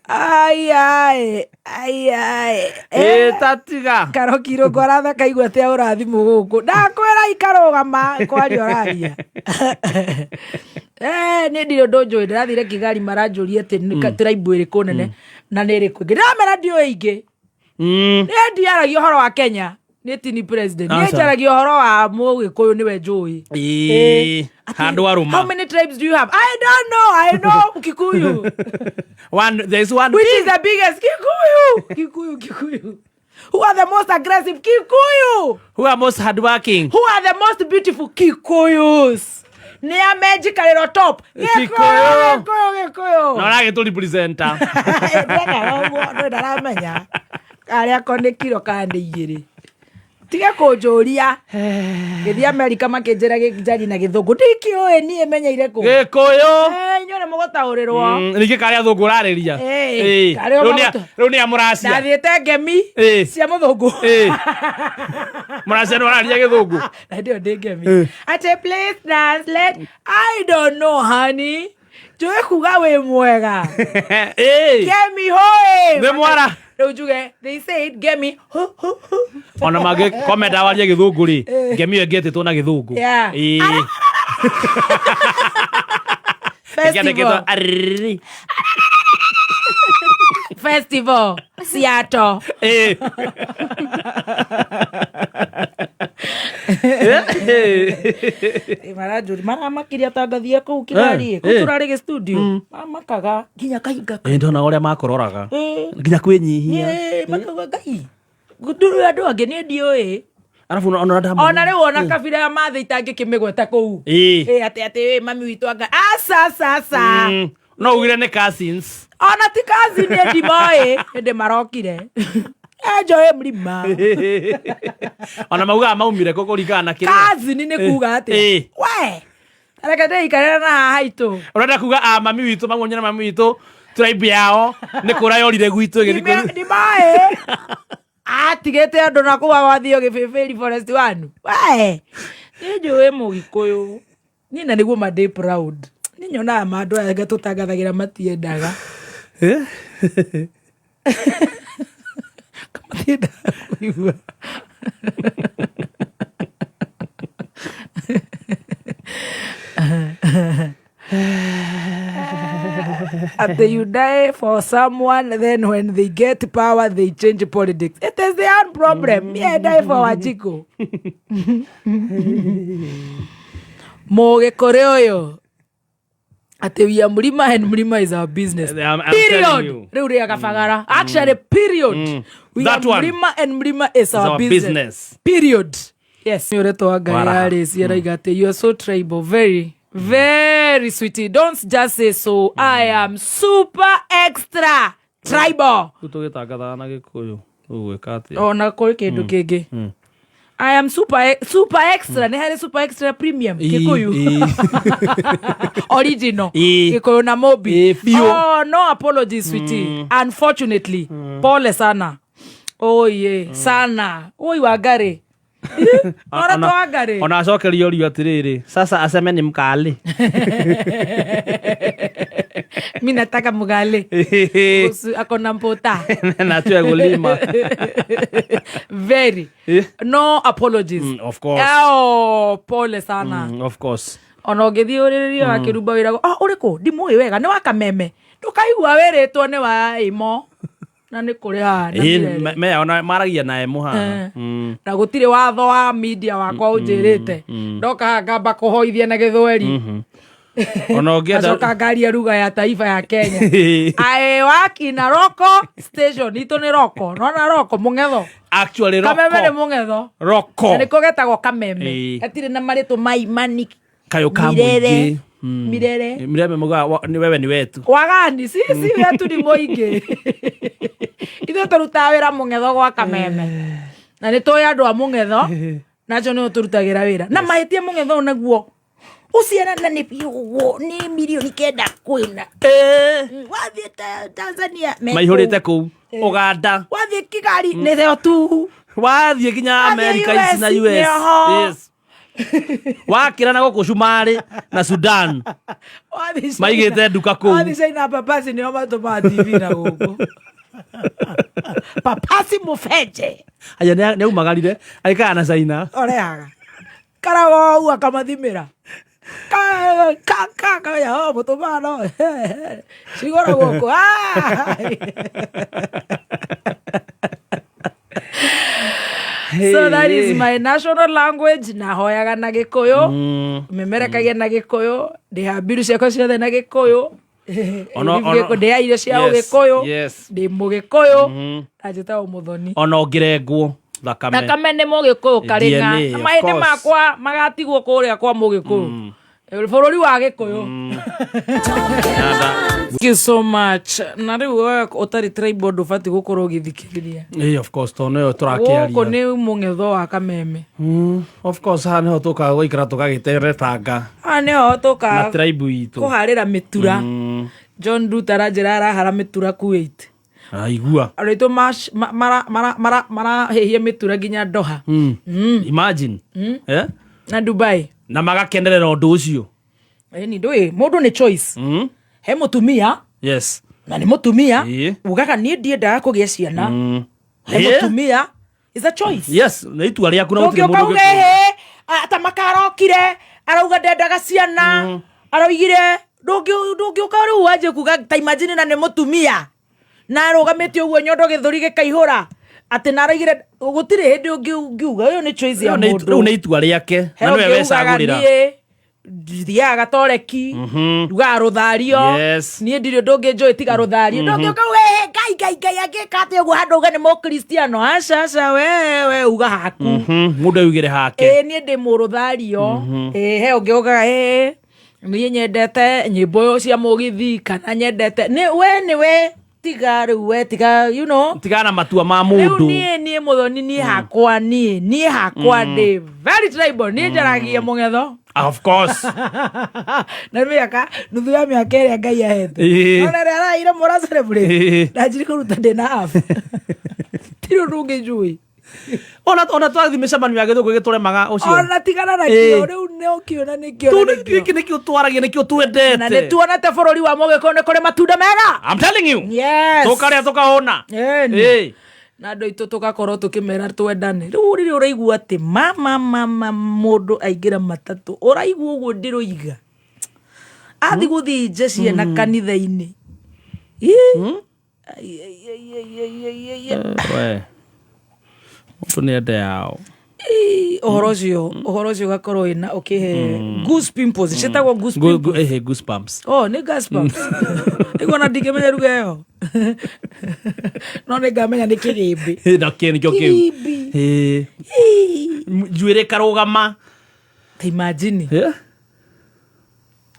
Ai ai ai ai. Ĩ tatiga. Karoki rũngũ aratheka igua atĩ ahũra thimũ gũkũ ndakwĩra ikarũgama kwaria ũraria. Eh, niĩ ndirĩ ũndũ njũĩ ndĩrathire Kigali maranjũria atĩ nĩ tribe ĩrĩkũ nene na nĩ ĩrĩkũ ĩngĩ ndĩramera ndiũĩ ingĩ. Niĩ ndiaragia ũhoro wa Kenya nĩ tini president niĩ Aca. njaragia ũhoro wa mũgĩkũyũ nĩwe njũĩ. Ĩ. Handũ arũma. How many tribes do you have? I don't know. I know Kikuyu. One, there is one. Which is the biggest? Kikuyu. Kikuyu, Kikuyu. Who are the most aggressive? Kikuyu. Who are most hardworking? Who are the most beautiful? Kikuyus. Nĩ amejikarĩro top. Gĩkũyũ, Kikuyu. Gĩkũyũ, Gĩkũyũ. Na ũragĩtũ representer. Ndekaga ũguo andũ ndaramenya karĩa ko nĩ kiro kana nĩ igĩrĩ tige kũnjũria gĩthiĩ Amerika makĩnjĩra njari na gĩthũngũ ndikĩũĩ niĩ menyeire kũ. Gĩkũyũ. Eh, inyuĩ nĩ mũgũtaũrĩrwo. Ningĩ karĩa athũngũ ũrarĩria. Ĩ, Ĩ, karĩa rĩu nĩ- rĩu nĩ a mũracia. Ndathiĩte ngemi Ĩ. cia mũthũngũ. Ĩ. Mũracia nĩ ũraria gĩthũngũ. Na ndio ndĩ ngemi atĩ please translate I don't know honey njũĩ kuga wĩ mwega. Ĩ. Ngemi hoi. Nĩ mwara. Rĩu njuge they said ngemi hu hu hu. Ona mangĩ komenda warie gĩthũngũ rĩ ngemi ĩyo ĩngĩetĩtwo na gĩthũngũ. Yeah. Ĩ. Festival. Ĩngĩandĩkĩtwo arĩrĩ. Festival Seattle. Ĩ. Maranjũri maramakirie atangathia kũu Kigali kũu tũrarĩ gĩ studio mamakaga nginya kahinga. Ĩ, ndona ũrĩa makororaga Ĩ. nginya kwĩnyihia. Ĩ, makauga ngai ndũrĩ andũ angĩ niĩ ndiũĩ. Arabu ona ndamona Ona rĩu ona kabira ya mathĩ itangĩkĩmĩgweta kũu. Ĩ. Ĩ, atĩ atĩ ĩ, mami witũ anga aca aca aca. No ugire nĩ cousins. Ona ti kazi niĩ ndimoĩ hĩndĩ marokire enjoĩ mlima. Ona maugaga maumire kũ kũringana na kĩrĩa Kazi nĩ kuga atĩa? Ĩ. We reke ndĩikarĩre na haha haitũ. Ũrenda kuga a mami witũ mamuonye na mami witũ tribe yao nĩ kũra yorire gwitũ ĩgĩthiĩ Ndimoĩ atigĩte andũ na kũu awathio gĩbĩbĩri forest one we niĩ njũĩ mũgĩkũyũ niĩ na nĩguo ma ndĩ proud niĩ nyonaga ma andũ aya tũtangathagĩra matiendaga matiendaga kũigua. Atĩ you die for someone, then when they get power they change politics. It is their own problem. Me, I die for Wanjiku. Mũgĩkũrĩ ũyũ atĩ we are Mlima and Mlima is our business. I'm Period. telling you. Rĩu rĩa Gabagara. Actually, period. We That are one. Mlima and Mlima is our our business. business. Period. Yes. Nĩ ũretwo wa Ngai Waraha. yarĩ ciaraiga atĩ you are so tribal, very very sweetie. Don't just say so. I am super extra tribal. Rĩu tũgĩtangathaga na Gĩkũyũ ũgwĩka atĩa? Ona kũrĩ kĩndũ kĩngĩ. I am super super extra. Nĩ harĩ super extra premium Kikuyu. Original. Gikuyu na Mobi. Ĩ, biũ. Oh, no apologies sweetie. Unfortunately. Pole sana. Oh yeah, sana. Oi Wangari. Ora to Wangari. Ona acokerio rio atĩrĩrĩ, sasa aseme ni mkali. Mi nataka mugale. Akona mpota. Na atue kulima. Very. No apologies. Of course. Oh, pole sana. Of course. Ona ũngĩthiĩ ũrĩrĩrie wa kĩrumba wĩragwo oh, ũrĩkũ ndimũĩ wega nĩ wa kameme ndũkaigua wĩrĩtwo nĩ wa imo na nĩ kũrĩ haha na Ĩ, Mirere. meya ona maragia na emu haha. Eh. Na gũtirĩ watho wa media wakwa ũnjĩrĩte ndoka haha ngamba kũhoithia na gĩthweri Ona ũngĩenda acoka ngaria lugha ya taifa ya Kenya. I work in a Roko station itũ nĩ Roko nona Roko mũng'etho Actually kameme nĩ roko. mũng'etho Roko. na nĩkĩo getagwo kameme Ĩ. gatirĩ na marĩtũ maimani Kayũ ka Mirere. mũingĩ. Mirere. Mirere muga ni wewe ni wetu. Wagani sisi wetu ni mũingĩ ithuĩ tũrutaga wĩra mũng'etho gwa kameme na nĩ tũĩ andũ a mũng'etho nacio nĩo tũrutagĩra wĩra na mahĩtia mũng'etho naguo Ũciarana nĩ biũ ũguo nĩ 9 million kwĩna. Wathiĩ Tanzania me Maihũrĩte kũu. kũu. Uganda. Wathiĩ Kigali nĩ theo tu. Wathiĩ nginya Wathiĩ America ici na US, US. nĩho. Yes. Wakĩra na gũkũ Cumarĩ na Sudan. Wathiĩ China- Maigĩte nduka kũu. Wathiĩ China papasi nĩo matũmaga TV na gũkũ papasi mũbenje. Aya nĩ aumagarire aikara na China. Orehaga karagou akamathimĩra mũtũmano cigora gũkũ. So that is my national language na hoyaga na gĩkũyũ, memerekagia na gĩkũyũ, ndĩha mbiru ciakwa ciothe na gĩkũyũ, ndĩa irio cia ũgĩkũyũ, ndĩ mũgĩkũyũ na njĩtagwo Mũthoni. Ona ũngĩrengwo thakame. Thakame nĩ mũgĩkũyũ karĩng'a. DNA, of Mahĩndĩ course. makwa magatigwo kũrĩa kwa mũgĩkũyũ bũrũri wa gĩkũyũ. Thank you so much. Na rĩu we ũtarĩ tribal ndũbatiĩ gũkorwo ũgĩthikĩrĩria. Ĩ, of course tondũ nĩyo Gũkũ tũrakĩaria. nĩ mũng'etho wa kameme. Of course haha nĩho tũkaga gũikara tũgagĩteretanga Haha nĩho na tũka tribe itũ. kũharĩra mĩtura. John Ruto aranjĩra arahara mĩtura Kuwait. Aigua. Andũ aitũ marahĩhia mĩtura nginya Doha. Imagine. Eh? Na Dubai. Na magakenerera ũndũ ũcio. Ĩni ndũĩ mũndũ nĩ choice. He mũtumia na nĩ mũtumia ugaga niĩ ndiendaga kũgĩa ciana. He mũtumia is a choice. Yes, nĩ itua rĩaku na gũtirĩ Ndũngĩũka mũndũ uge ũngĩkũũria. hĩ ta makarokire arauga ndendaga ciana araugire ndũngĩũka rĩu wanjie kuga ta imagine na nĩ mũtumia na arũgamĩte ũguo nyondo gĩthũri gĩkaihũra atĩ na araugire gũtirĩ hĩndĩ ũngiuga ũyũ nĩ choice ya Rĩu mũndũ. rĩu nĩ itua rĩake He na nĩwe ũngĩ ugaga wecagũrĩra. niĩ thiaga gatoreki ndugaga rũthario. Niĩ ndirĩ ũndũ ũngĩ njũĩ tiga rũthario. Ndũngĩũka uge "Ĩ, ngai ngai ngai angĩka atĩa ũguo handũ uge nĩ mũkristiano aca aca we uga haku." Mũndũ augĩre hake. Ĩ niĩ ndĩ mũrũthario. Ĩ he ũngĩ ugaga ĩ niĩ nyendete nyĩmbo cia mũgithi kana nyendete nĩ we nĩ we tiga rĩu we tiga you know Tigana na matua ma rĩu mũndũ. niĩ Mũthoni niĩ hakwa niĩ hakwa ndĩ very tribal niĩ njaragia mũng'etho. Of course. Na mĩaka nuthu ya mĩaka ĩrĩa Ngai ahete ona ĩrĩa araheire mũra celebrate ndanjiri kũruta ndĩ na half tirĩ ũndũ ũngĩ njũĩ. Ona twathiĩ mĩcemanio ya gĩthũngũ gĩtũremaga ũcio. Ona tigana na kĩo rĩu nĩ ũkĩona nĩkĩo Tu na nĩkĩo. gĩkĩ nĩkĩo twaragia nĩkĩo Na twendete. nĩ tuonete bũrũri wa mũgĩkũyũ nĩ kũrĩ matunda mega. I'm telling you. Yes. Tũkarĩa tũkahũna. Ĩni. Na andũ aitũ tũgakorwo tũkĩmera twendane rĩu rĩrĩa ũraigua atĩ mama mama mũndũ aingĩra matatũ ũraigua ũguo ndĩroiga athi gũthinja ciana kanitha-inĩ. Ii. Ai, ai, ai, ai, ai, ai, ai, ai. We mũndũ nĩ ende yao. Ii, ũhoro ũcio ũgakorwo wĩna ũkĩhe goose pimples, ciĩtagwo goose pimples. Ehe, goosebumps. Oh, nĩ goosebumps. Nĩguo na ndingĩmenya ruga ĩyo, no nĩ ngamenya nĩ kĩgĩmbĩ. Na kĩ nĩkĩo kĩu. Kĩgĩmbĩ. Ĩĩ. Njuĩrĩ karũgama. Ta imagine. Eh?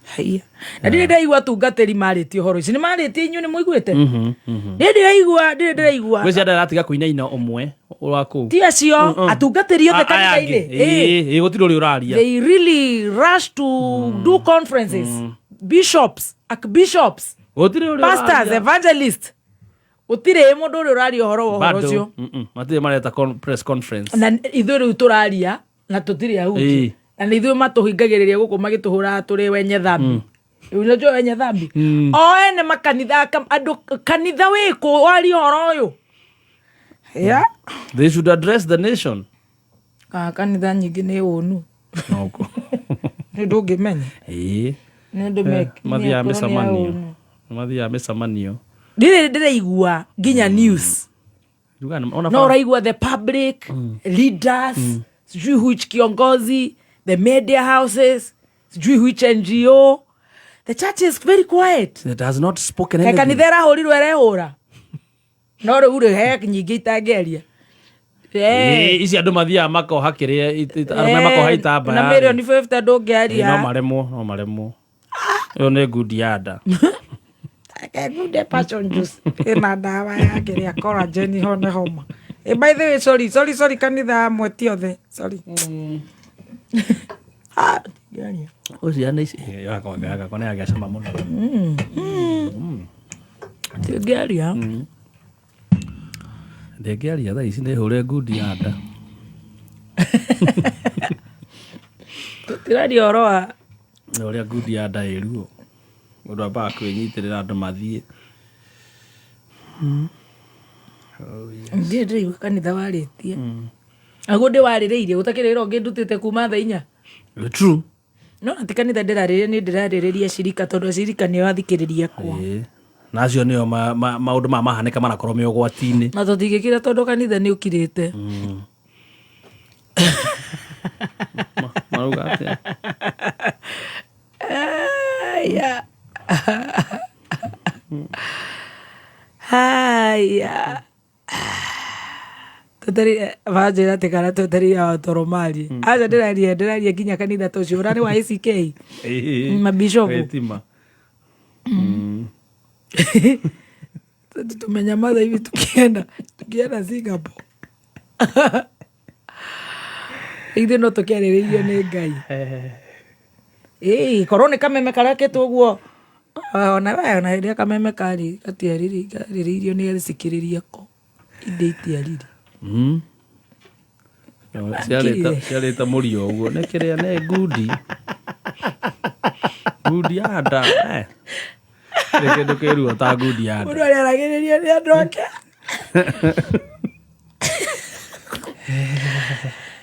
Haiya, na ndirĩ ndĩraigua atungatĩri marĩtie ũhoro ici, nĩ marĩtie? Inyuĩ nĩ mũiguĩte? Ndirĩ ndĩraigua, ndirĩ ndĩraigua. Gwĩcia ndĩratiga kũinaina ũmwe wa kũu. Ti acio atungatĩri othe Aya angĩ. kanitha-inĩ. Ĩĩ. Ĩĩ, gũtirĩ ũrĩa ũraria. They really rush to do conferences, bishops, archbishops, Gũtirĩ ũrĩa pastors, ũraria. evangelist, gũtirĩ mũndũ ũrĩa ũraria ũhoro wa ũhoro Bado, ũcio. Matirĩ mareta press conference. Na ithuĩ rĩu tũraria na tũtirĩ ahunjia. Na nĩ ithuĩ matũhingagĩrĩria gũkũ magĩtũhũraga tũrĩ wenye dhambi. Unajua wenye dhambi o ene makanitha, andũ kanitha wĩkũ waria ũhoro ũyũ ya? They should address the nation. Ah, kanitha nyingĩ nĩ ũnu. Noko. Nĩ ndũngĩmenya. Nĩ ũndũ Mathiaga nĩ akorwo nĩ mĩcemanio. aũnu. Mathiaga mĩcemanio. Ndirĩ ndĩraigua nginya news. Njugaga ona No ũraigua the public leaders, sijui which kiongozi, the media houses, sijui which NGO. The church is very quiet. It has not spoken Kaĩ anything. kanitha ĩrahũrirwo ĩrehũra, no rĩu rĩ he nyingĩ itangĩaria. Ĩĩ, ici andũ mathiaga makoha kĩrĩa arũme makoha itambaya. Na mirioni 50 Ĩĩ, ndũngĩaria. No maremwo, no maremwo. Ĩyo nĩ ngundi ya nda. Ngunde passion juice ĩna ndawa ya kĩrĩa collagen hone homa. By the way, sorry, sorry, sorry, kanitha amwe, ti othe, sorry. Ah, ndingĩaria. Ciana ici gakwa nĩ gagĩcama mũno. Ndingĩaria. Ndĩngĩaria thaa ici nĩ hũre ngundi ya nda. Tũtiraria ũhoro wa Nĩ ũrĩa ngundi ya nda ĩruo, mũndũ ambaga kwĩnyitĩrĩra andũ mathiĩ. Ndirĩ ndĩraigua kanitha warĩtie aguo ndĩwarĩrĩirie gũtakĩrĩ wĩra ũngĩ ndutĩte kuma thaa 4. True. No na ti kanitha ndĩrarĩrĩria, nĩ ndĩrarĩrĩria cirika, tondũ acirika nĩo athikĩrĩria akwa. Ĩĩ. Na acio nĩo maũndũ maya mahanĩka marakorwo me ũgwati-inĩ. Na tũtingĩkĩra tondũ kanitha nĩ ũkirĩte. Marauga atĩa? Aya. Haya. Twetereire banjĩra atĩ kana twetereire watoro marie. Aca, ndĩraria nginya kanitha ta ũcio ũrarĩ wa ACK. Mabishopu. Thitima. Tumenyamaza hivi tukienda Singapore. Ithuĩ no tũkĩarĩrĩirio nĩ Ngai. Ĩĩ, korwo nĩ kameme karĩa ketwo ũguo, ona we ona hĩndĩ ĩrĩa kameme karĩ gatiarĩrĩirio nĩ acikĩrĩria ko inde itiarire. Ciarĩte mũrio ũguo nĩ kĩrĩa nĩ ngundi, ngundi ya nda. Nĩ kĩndũ kĩruo ta ngundi ya nda. Mũndũ arĩaragĩrĩrio nĩ andũ ake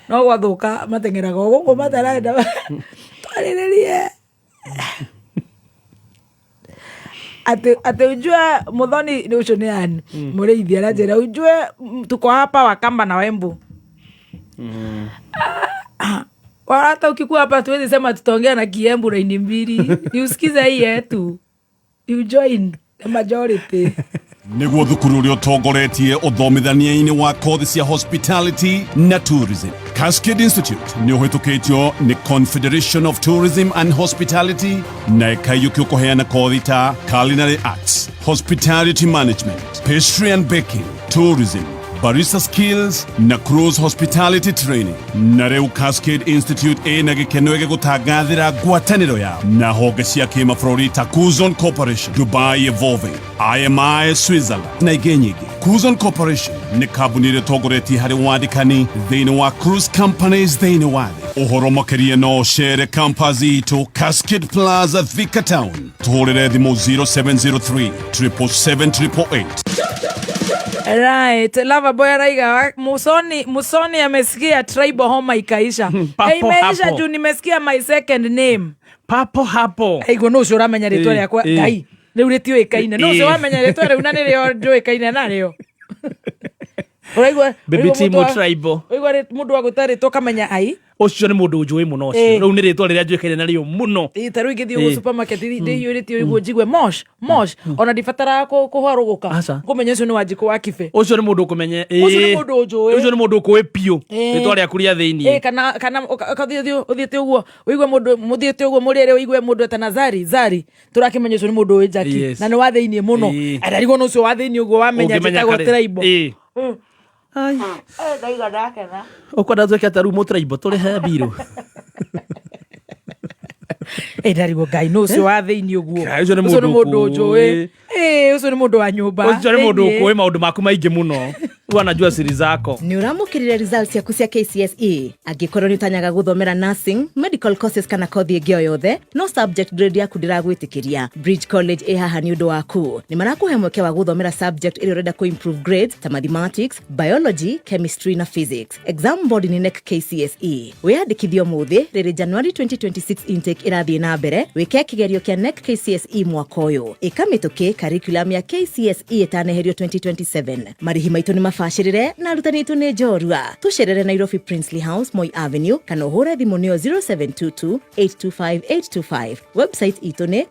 no gwathũka mateng'eraga o gũkũ matarenda twarĩrĩrie atĩ ujue Muthoni nĩ ũcio nĩ ani mũrĩithi aranjĩra ujue tuko hapa Wakamba na Wembu. Hata ukikuwa hapa tuwezi sema tutaongea na Kiembu laini mbili, ni usikize hii yetu, you join the majority. Nĩguo thukuru ũrĩa ũtongoretie ũthomithania-inĩ wa kothi cia hospitality na tourism, Cascade Institute nĩ ũhĩtũkĩtio nĩ Confederation of Tourism and Hospitality na ĩkaiyũkio kũheana kothi ta culinary arts, hospitality management, pastry and baking, tourism, barista skills na cruise hospitality training. Na rĩu Cascade Institute ĩna gĩkeno gĩgũtangathĩra ngwatanĩro yao na honge cia kĩmabũrũri ta Cuzon Corporation, Dubai Evolving, IMI Switzerland na ingĩ nyingĩ. Cuzon Corporation nĩ kambuni ĩrĩa ĩtongoretie harĩ wandĩkani thĩinĩ wa cruise companies thĩinĩ wa thĩ. Ũhoro makĩria no ũcere campus itũ Cascade Plaza, Thika Town. Tũhũrĩre thimũ 0703 777 888. Right, Lover Boy araiga Musoni, Musoni amesikia tribal homa ikaisha. Papo Eh, imeisha hapo. juu nimesikia my second name. Papo hapo. Aigua no ũcio ũramenya rĩtwa rĩakwa. Ngai. Rĩu rĩtiũĩkaine. No ũcio wamenya rĩtwa rĩu na nĩrĩo njũĩkaine narĩo. Ũraigua Baby ũraigua T mũndũ wa- Mũtribal. Ũraigua mũndũ wa gwĩta rĩtwa ũkamenya ai. Ũcio nĩ mũndũ njũĩ mũno ũcio. Rĩu nĩ rĩtwa rĩrĩa njũĩkaine narĩo mũno. Ĩ, ta rĩu ingĩthiĩ ũguo supermarket ndĩiyũrĩtie ũguo njigue mosh mosh ona ndibataraga kũharũgũka Aca. ngũmenya ũcio nĩ Wanjikũ wa Kibe. Ũcio nĩ mũndũ ũkũmenye. Ũcio nĩ mũndũ ũnjũĩ. Ũcio nĩ mũndũ ũkũĩ biũ. Rĩtwa rĩaku rĩa thĩiniĩ. Kana ũkathiĩ ũthiĩte ũguo ũigue mũndũ mũthiĩte ũguo mũrĩ erĩ ũigue mũndũ etana Zari Zari tũrakĩmenya ũcio nĩ mũndũ ũĩ Jackie na nĩ wa thĩiniĩ mũno. Ararigwo nĩ ũcio wa thĩiniĩ ũguo wamenya Ũngĩmenya njĩtagwo karĩ- Tribal. Ai. Ndaigua ndakena. Ũkwenda twĩke atĩa rĩu mũtraibo tũrĩhe mbirũ? Ĩ, ndarigwo Ngai nũ ũcio wa thĩiniĩ ũguo. Ngai, ũcio nĩ Ũcio nĩ mũndũ mũndũ njũĩ. ũkũĩ. Ĩ, ũcio nĩ mũndũ wa nyũmba. Ũcio nĩ mũndũ Thĩiniĩ. ũkũĩ maũndũ maku maingĩ mũno. Rĩu anajua siri zako. Nä å ramå kä rire results ciaku cia KCSE angĩkorwo nĩ ũtanyaga gũthomera nursing, medical courses kana kothi ĩngĩ o yothe no subject grade yaku ndĩragwĩtĩkĩria, Bridge College ĩ haha nĩ ũndũ waku. Nĩ marakũhe mweke wa gũthomera subject ĩrĩa ũrenda kũ improve grades ta mathematics, biology, chemistry na physics. Exam board nĩ KNEC KCSE. Wĩyandĩkithie ũmũthĩ rĩrĩ January 2026 intake ĩrathiĩ na mbere wĩke kĩgerio kĩa KNEC KCSE mwaka ũyũ. Ĩka mĩtũkĩ curriculum ya KCSE ĩtaneherio 2027. Marĩhi maitũ nĩ mabacĩrĩre na arutani aitũ nĩ njorua. Tũcerere Nairobi Princely House, Moi Avenue, kana ũhũre thimũ nĩyo 0722 825 825. Website itũ nĩ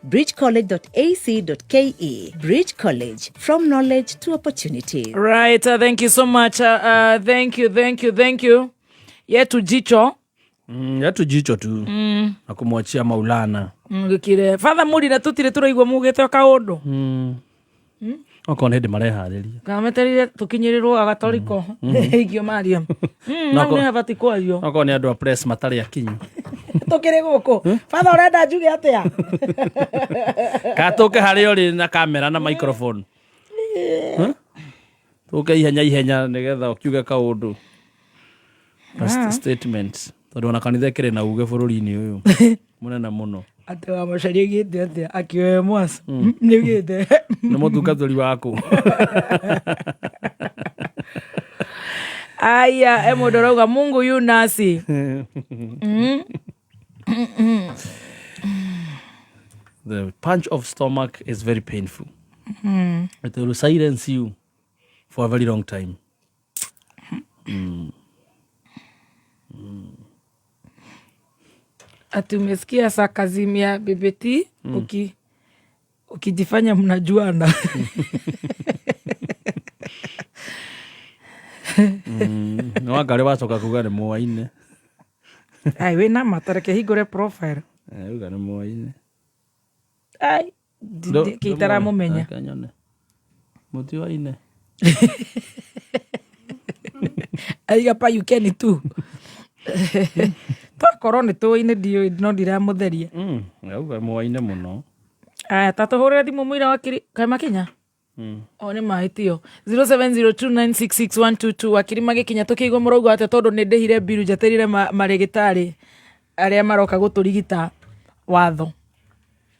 bridgecollege.ac.ke. Bridge College, from knowledge to opportunity. Right, thank you so much. Thank you, thank you, thank you. Yetu jicho. Yetu jicho tu na kumwachia Maulana. Gĩkire. Father Muri na tutire tũraigua mugĩte kaũndũ. Okorwo nĩ hĩndĩ mareharĩria. Kana meterire tũkinyĩrĩrwo agatoriko. Igio maria. No No nĩ habati kwario. Okorwo nĩ andũ a press matarĩ akinyu. Tũkĩrĩ gũkũ. Father ũrenda njuge atĩa? Kana tũke harĩa ũrĩ na kamera na microphone. Tũke ihenya ihenya nĩgetha ũkiuge kaũndũ. Na statement. Tondũ ona kanitha ĩkĩrĩ na uge bũrũri-inĩ ũyũ. Mũnene mũno. Atĩ wa Macharia augĩte atĩa? Akĩoya mwaca. Nĩ augĩte. Nĩ mũtungatĩri waku. Aya, e mũndũ ũrauga Mungu yu nasi. The punch of stomach is very painful. It will silence you for a very long time. Ati umesikia sarcasm ya BBT ukijifanya mnajuana. Nĩ wangarĩ wacoka kuga nĩ mwaine. Ai, wĩna matareke hingũre profile. Uga nĩ mwaine. Ai, kĩitaramũmenya. Reke nyone. Mũti waine. Aiga pa yukeni tu. Tokorwo nĩ tũĩ-inĩ ndiũĩ no ndiramũtheria. Auga mwaine mũno. Aya, ta tũhũrĩre thimũ mũira wakiri kaĩ makinya? O nĩ mahĩtio 0702966122 wakiri magĩkinya tũkĩigua mũrauga atĩa tondũ nĩ ndĩhire mbiru njeterire marĩgĩtarĩ arĩa maroka gũtũrigita watho.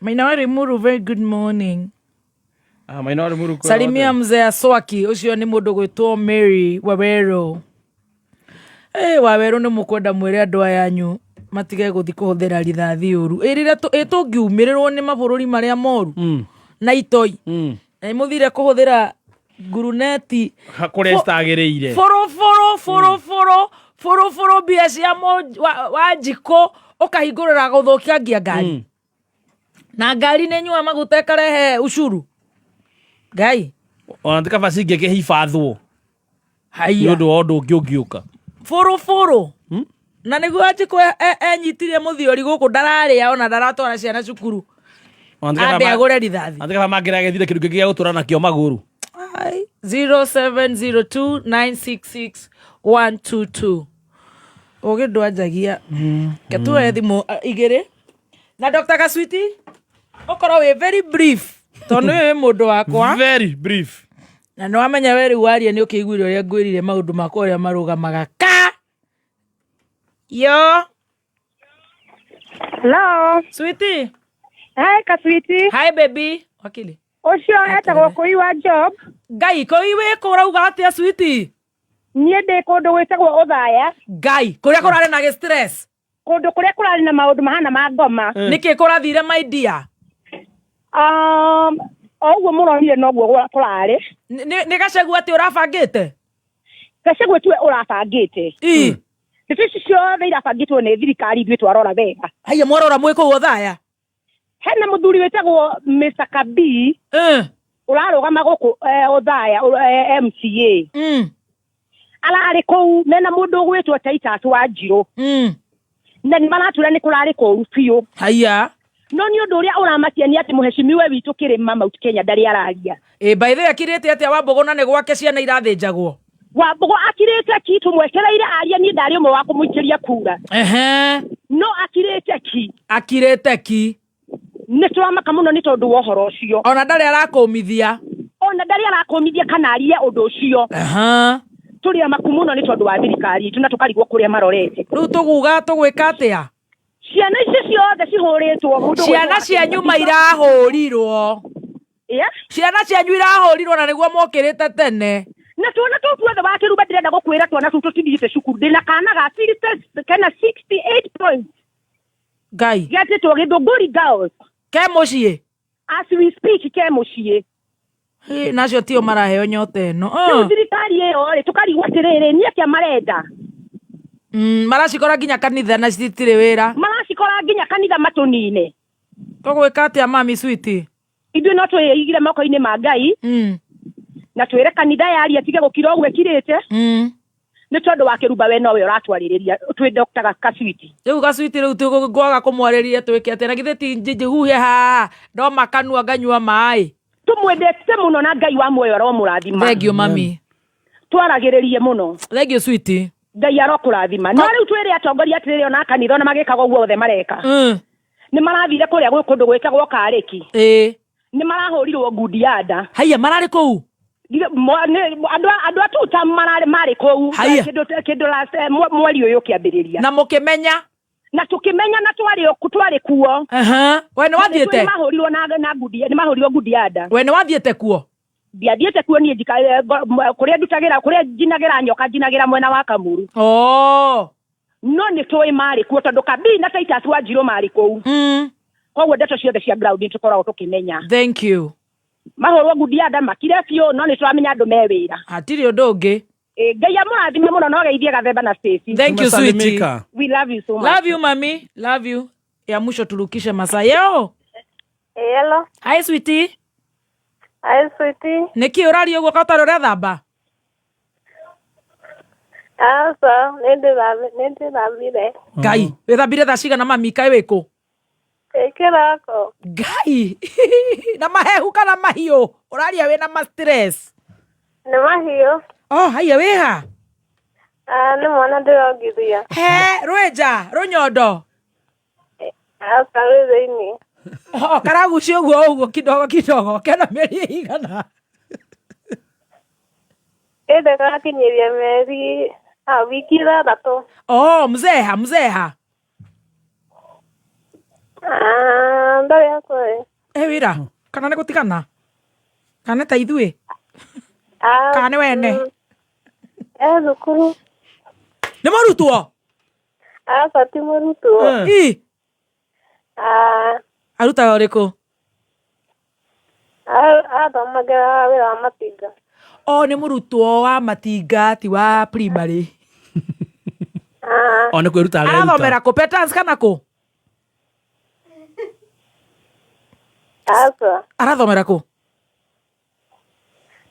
Maina wa Limuru, very good morning. Ah, Maina wa Limuru kwĩra Salimia atĩa? mzee Aswaki, ũcio nĩ mũndũ gwĩtwo Mary Wawerũ. Wawerũ nĩ mũkwenda mwĩre andũ aya anyu matige gũthiĩ kũhũthĩra rithathi ũru. Ĩ, rĩrĩa tũngiumĩrĩrwo nĩ mabũrũri marĩa moru na itoi na mũthire kũhũthĩra nguruneti Ha, kũrĩa citagĩrĩire. bũrũ bũrũ bũrũ bũrũ bũrũ bũrũ mbia cia wa njikũ ũkahingũrĩra gũthũkangia ngari. Na ngari nĩ nyua maguta ĩkarehe ucuru. Ngai. Ona ti kaba cingĩkĩhibathwo. Haiya. Nĩ ũndũ wa ũndũ ũngĩ ũngĩũka. Bũrũ bũrũ. Na nĩguo Wanjikũ enyitirie mũthiori gũkũ ndararĩa ona ndaratwara ciana cukuru. Ona ti kaba Ambe agũre rithathi. Ona ti kaba mangĩragethire kĩndũ kĩngĩ gĩa gũtũra nakĩo magũrũ. Ai, 0702966122. Ũgĩ ndwanjagia. Ke tuoe thimũ igĩrĩ. Na Dr. Kaswiti, ũkorwo wĩ very brief. Tondũ nĩwe wĩ mũndũ wakwa. Very brief. Na nĩ wamenya we rĩu waria nĩ ũkĩiguire ũrĩa ngwĩrire maũndũ makwa ũrĩa marũgamaga. Ka! Yo! Hello. Sweetie. Hi, Kaswiti. Hi, baby. Wakili. Ũcio etagwo Kũi wa Job. Ngai, Kũi wĩ kũ ũrauga atĩa, sweetie? Niĩ ndĩ kũndũ gwĩtagwo Ũthaya. Ngai, kũrĩa kũrarĩ na gĩ stress. Kũndũ kũrĩa kũrarĩ na maũndũ mahana ma ngoma. Nĩkĩ kũrathire, my dear? O ũguo mũronire noguo kũrarĩ. Nĩ Gachagua atĩ ũrabangĩte? Gachagua tiwe ũrabangĩte. Ii. Ndeto ici ciothe irabangĩtwo nĩ thirikari, ithuĩ twarora wega. Haiya, mwarora mwĩ kũu Othaya? Hena mũthuri wĩtagwo Mr. Kabii ũrarũgama gũkũ Othaya, MCA. Ararĩ kũu mena mũndũ ũgwĩtwo Titus Wanjirũ. Na nĩ maratwĩra nĩ kũrarĩ kũru biũ. Haiya. No nĩ ũndũ ũrĩa ũramakia nĩ atĩ mũhecimiwe witũ Kĩrĩma Mount Kenya ndarĩ araria. Ĩ, by the way, akirĩte atĩa Wambũgũ na nĩ gwake ciana irathĩnjagwo? Wambũgũ akirĩte ki, tũmwetereire arie, niĩ ndarĩ ũmwe wa kũmũikĩria kura. No akirĩte ki. Akirĩte ki. Nĩ tũramaka mũno nĩ tondũ wa ũhoro ũcio. Ona ndarĩ arakũmithia. Ona ndarĩ arakũmithia kana arie ũndũ ũcio. Tũrĩ amaku mũno nĩ tondũ wa thirikari itũ na tũkarigwo kũrĩa marorete. Rĩu tũguga tũgwĩka atĩa? Ciana ici ciothe cihũrĩtwo mũndũ Ciana ũgwĩtwo cianyu ma irahũrirwo. Ciana cianyu irahũrirwo na nĩguo mokĩrĩte tene. Na twana tũu tuothe wa kĩrumba, ndĩrenda gũkwĩra twana tũu tũtithiĩte cukuru. Ndĩna kana ga 60 kena 68 points. Ngai. Getĩtwo Gĩthũngũri Girls. Ke mũciĩ? As we speak ke mũciĩ. Hĩ, nacio tio maraheo nyota ĩno. Rĩu thirikari ĩyo rĩ, tũkarigwo atĩrĩrĩ, nĩ atĩa marenda? Maracikora nginya kanitha na citirĩ wĩra. Maracikora nginya kanitha matũnine. Tũgwĩka atĩa mami sweet? Ithuĩ no twĩigire moko-inĩ ma Ngai. Na twĩre kanitha yaria tige gũkira ũguo ĩkirĩte. Nĩ tondũ wa kĩrumba we nowe ũratwarĩrĩria twĩ Dr. Kaswiti. Rĩu Kaswiti rĩu tũgwaga kũmwarĩria twĩke atĩa? Na githĩ ti njihuhe haha ndoma kanua nganyua maĩ. Tũmwendete mũno na Ngai wa muoyo aromũrathima. Thank you mami. Twaragĩrĩrie mũno. Thank you sweetie. Ngai arokũrathima. No rĩu twĩre atongoria atĩrĩrĩ, ona kanitha ona magĩkaga ũguo othe mareka. Nĩ marathire kũrĩa gwĩ kũndũ gwĩtagwo Karĩki. Nĩ marahũrirwo ngundi ya nda. Haiya, mararĩ kũu? Andũ a tuta mararĩ marĩ kũu. Haiya. Kĩndũ last, mweri ũyũ ũkĩambĩrĩria. Na mũkĩmenya? Na tũkĩmenya na twarĩ kuo. We nĩ wathiĩte? Nĩ mahũrirwo na ngundi, nĩ mahũrirwo ngundi ya nda. We nĩ wathiĩte kuo? Ndiathiĩte kuo niĩ, kũrĩa ndutagĩra, kũrĩa njinagĩra nyoka, njinagĩra mwena wa Kamuru. No nĩ tũĩ marĩ kuo tondũ Kabii na Titus Wanjirũ marĩ kũu. Koguo ndeto ciothe cia ground nĩ tũkoragwo tũkĩmenya. Thank you. Mahũrwo ngundi ya nda makire biũ, no nĩ tũramenya andũ me wĩra. Hatirĩ ũndũ ũngĩ. Ngai amũrathime mũno, no geithie Gathemba na Stacy. Thank you, sweetie. We love you so much. Love you, mami. Love you. Ya mwisho turukishe masaa. Yo. Hello. Hi, sweetie. Hi, sweetie. Nĩkĩ ũraria ũguo ka ũtarĩ ũrethamba? Aca, nĩndĩthambire. Ngai, wĩthambire thaa cigana mami, kaĩ wĩkũ? Ĩ kĩroko. Ngai. Na mahehu kana mahiũ? Ũraria wĩna ma stress. Nĩ mahiũ. Oh, haiya, wĩha? Ah, nĩ mwana ndĩrongithia. He, rwĩnja, rũnyondo. Aca, rwĩ thĩinĩ. Oh, karagucia ũguo ũguo kidogo kidogo, kena mĩeri ĩigana? Ĩndĩ karakinyĩria mĩeri, wiki 6. Oh, mzeha, mzeha. Ah, ndarĩ hakuhĩ. Eh, wĩra, kana nĩ gũtigana? Kana nĩ ta ithuĩ? Ah, Kana nĩ wene? Eh, thukuru. Nĩ mũrutwo? Aca, ti mũrutwo. Ĩ. Ah. Arutaga ũrĩkũ? Athomagĩra wĩra wa matinga. Oh, nĩ mũrutwo wa matinga, ti wa primary. Ah. O nĩ kwĩruta areruta. Arathomera kũ? Petans kana kũ? Aca. Arathomera kũ?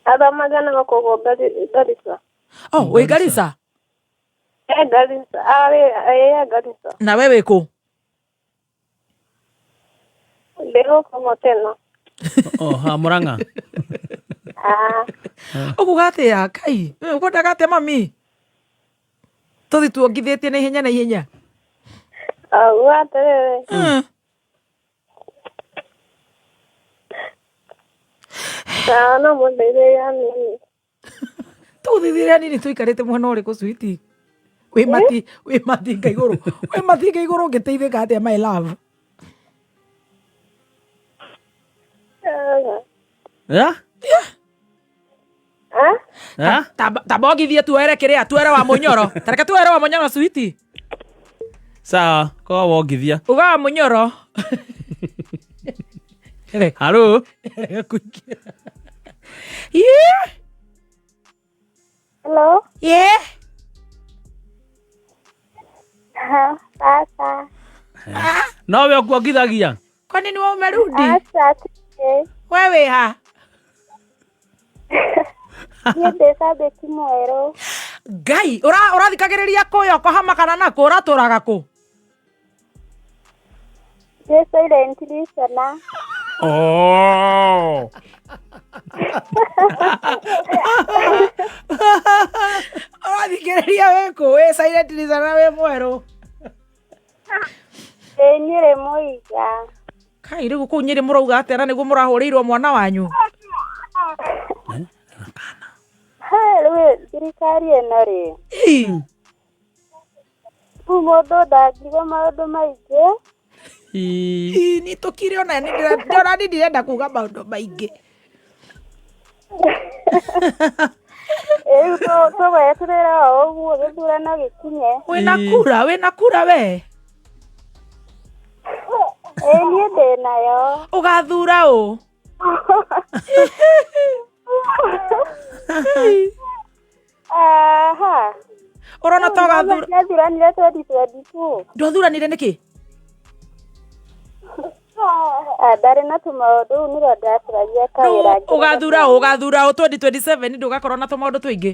Athomaga na gũkũ Garissa. Oh, wĩ Garissa? Eh, Garissa. Arĩ, eh, Garissa. Na we wĩ kũ? Ndĩ gũkũ Moteno. Oh, ha Murang'a. Ah. Ũkuga atĩa, Kai? Ũkwendaga atĩa mami? Tũthi tuongithĩtie na ihenya na ihenya. Auga atĩrĩrĩ. Sawa, no mũndeithĩrĩrie hanini. Tũgũteithĩrĩria hanini tũikarĩte mwena ũrĩkũ, sweetie? Wĩ matinga igũrũ. Wĩ matinga igũrũ ũngĩteithĩka atĩa, my love? Yeah? Yeah. Yeah? Tambogithie tuere kĩrĩa, tuere wa mũnyoro. Tareke tuere wa mũnyoro, sweetie. Sawa, korwo wongithia. Uga wa mũnyoro. Haro. Rega kũingĩra. Yeah. Hello. Yeah. Sasa. Nowe ũkuongithagia. Kwa nini wewe umerudi? Aca tirĩ. We wĩ ha? Niĩ ndĩ cambĩki mwerũ. Ngai, ũrathikagĩrĩria kũ Yokohama kana nakũ? Ũratũraga kũ? Ndĩ silent listener. Oh. Ũrathikĩrĩria wĩ kũ? Wĩ silent listener wĩ mwerũ. Ndĩ Nyĩrĩ Mũiga. Kai rĩu kũu Nyĩrĩ mũrauga atĩa na nĩguo mũrahũrĩirwo mwana wanyu? He, rĩu thirikari ĩno rĩ, Ii. rĩu mũndũ ndangiuga maũndũ maingĩ. Ii, nĩ tũkire ona nĩ ndĩrona nĩ ndirenda kuga maũndũ maingĩ. Rĩu tũgweterera o ũguo gĩthurano gĩkinye. Wĩna kura, wĩna kura we? Ĩĩ niĩ ndĩ nayo. Ũgathura ũ? Aha. Ũrona ta ũgathura? Ndiathuranire 2022. Ndwathuranire nĩkĩ? Ah, ndarĩ na tũmaũndũ rĩu nĩrĩo ndacaragia kawĩra. Rĩu ũgathura ũ? Ũgathura ũ 2027 ndũgakorwo na tũmaũndũ tũingĩ?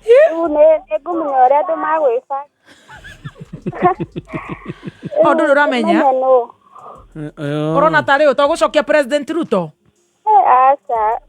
Rĩu nĩ ngũmenya ũrĩa andũ magwĩbanga. O ndũrĩ ũramenya? Menye nũ. Ũrona tarĩ ũ? To gũcokia President Ruto? Eh, aca.